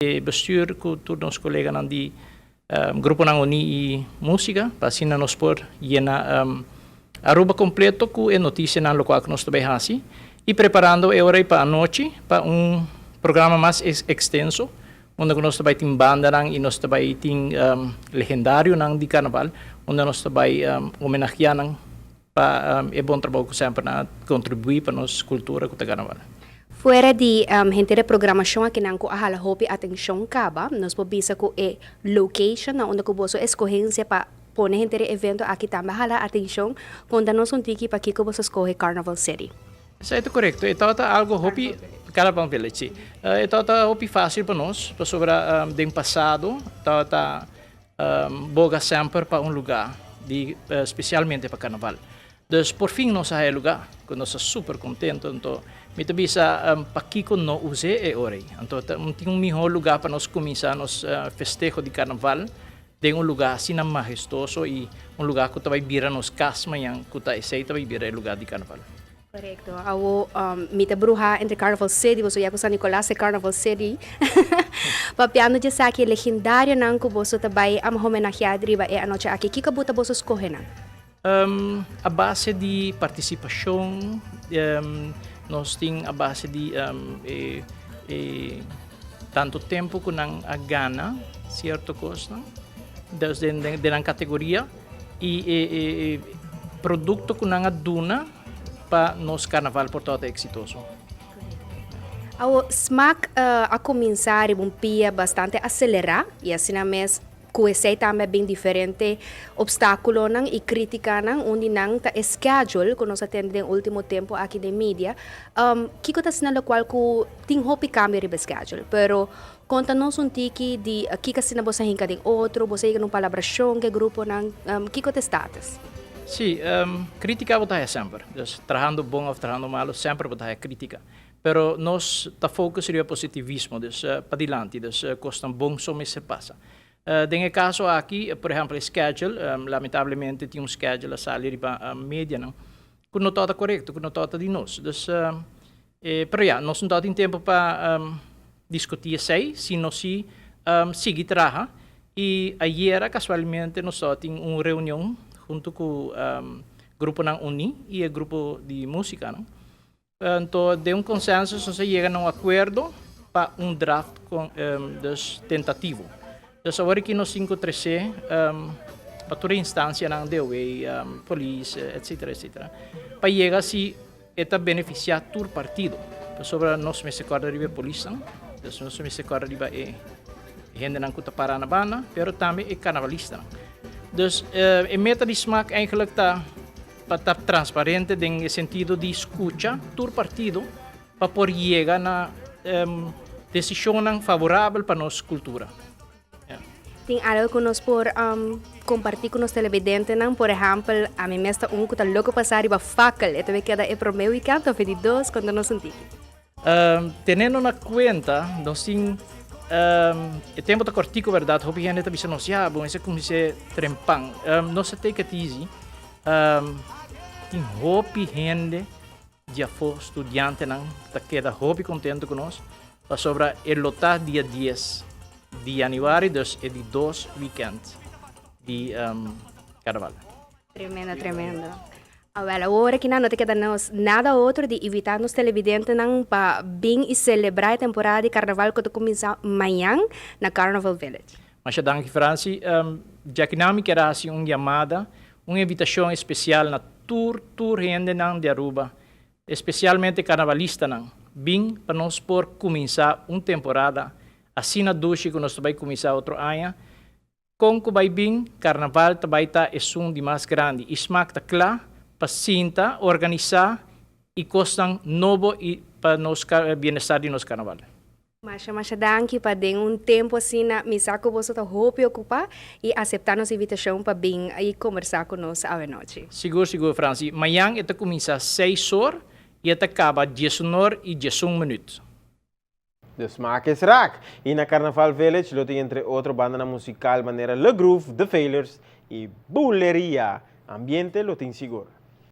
E bestuur ku tur nos koleganan di gruponan uní i músika pa asina nos por yena Aruba kompleto ku e notisianan lokual ku nos ta bai hasi i preparando e ora ei pa anochi pa un programa mas ekstenso unda ku nos ta bai tin bandanan i nos ta bai tin legendarionan di karnaval unda nos ta bai homenagiá nan pa e bon trabou ku semper nan a kontribuí pa nos kultura ku ta karnaval. Fuera di henter e programashon akinan ku a hala hopi atenshon kaba, nos por bisa ku e location na unda ku boso eskohensia pa pone henter e evento aki tambe a hala atenshon. Konta nos un tiki pakiko boso skohe Carnival City. Esei ta korekto. E tabata algo hopi, Carnival Village, si. E tabata hopi fásil pa nos pasobra den pasado tabata Boga semper pa un lugá di spesialmente pa karnaval. Dus por fin nos a haya lugá ku nos ta super kontento. Anto mi ta bisa pakiko no us'é e ora ei. Anto ta tin un mihó lugá pa nos kuminsá nos festeho di karnaval den un lugá asina mahestoso i un lugá ku ta bai bira nos kas mañan ku ta esei ta bai bira e lugá di karnaval. Korekto. Awo mi ta bruha entre Carnival City, boso ya ku San Nicolas e Carnival City. Papiando dje esaki e legendarionan ku boso ta bai homenageá riba e anochi aki, kiko bo ta boso skohe nan? A base di partisipashon, nos tin a base di e tantu tempu ku nan a gana sierto kosnan, dus den nan kategoria i e produkto ku nan a duna. Pa nos carnaval por tabata exitoso. Awo Smaak a cuminsa riba un pia bastante acelera y asina mes cu esey tambe a bin diferente obstaculonan y criticanan. Un di nan ta e schedule cu nos a tende den ultimo tempo aki den media. Kico ta asina locual cu tin hopi cambio riba e schedule? Pero conta nos un tiki di kico asina boso a hinca den otro, boso a yega na un palabracion cu e gruponan, kico ta e status? Sí, crítica bo ta haya semper. Dus trahando bon of trahando malo semper bo ta haya crítica. Pero nos ta focus riba positivismo, dus padilanti, dus cosnan bon so mester pasa. Den e caso aki, por ehempel e schedule, lamentablemente tin un schedule a sali riba medianan cu no tabata corecto, cu no tabata di nos. Dus, pero ya, nos no tabatin tempo pa discuti esey, sino si sigui traha. Y ayera casualmente nos tabatin un reunion hunto cu gruponan Uní y e grupo di musicanan. Anto den un consensus nos a yega na un acuerdo pa un draft con dus tentativo. Dus awor aki nos tin cu trece pa tur e instancianan, DOW, polis, etcetera, etcetera, pa yega si e ta beneficia tur partido. Pasobra nos mester corda riba e polisnan, dus nos mester corda riba e hendenan cu ta para na banda, pero tambe e carnavalistanan. Dus e meta di smaak eigenlijk ta pa ta transparente den e sentido di scucha tur partido pa por yega na decisionnan favorabel pa nos cultura. Tin algo cu nos por comparti cu nos televidentenan? Por ehempel, ami mes ta un cu ta loco pa sa riba fakkel. E ta bay keda e prome weekend of e di dos? Conta nos un tiki. Tenendo na cuenta, nos tin e tempo ta cortico berdad, hopi hende ta bisa nos, ya, bo mester cuminsa trempan. Nos ta take it easy. Tin hopi hende di afo, studiantenan, ta keda hopi contento cu nos, pasobra e lo ta dia dies di januari, dus e di dos weekend di Carnaval. Tremendo, tremendo. Awel, awor aki nan no ta keda nos nada otro di invita nos televidentenan pa bin y celebra e temporada di Carnaval cu ta cuminsa mañan na Carnival Village. Masha danki, Franci. Djakinan mi kier a haci un yamada, un invitacion especial na tur, tur hendenan di Aruba, especialmente carnavalistanan, bin pa nos por cuminsa un temporada asina dushi cu nos ta bay cuminsa otro aña. Kon ku bai bin, karnaval ta bai ta esun di mas grandi i smak ta kla pa sinta, organisá i kosnan nobo i pa nos bienestar di nos karnaval. Masha masha danki pa den un tempu asina mi sa ku boso ta hopi okupá i aseptá nos invitashon pa bin i kombersá ku nos awenochi. Sigur sigur Franci, mañan e ta kuminsá seis or i e ta kaba diesunor i diesun minüt. De smaak is raak! Y na Carnaval Village lo tin entre otro bandanan musical manera Le Groove, The Failures y Buleria. Ambiente lo tin sigur.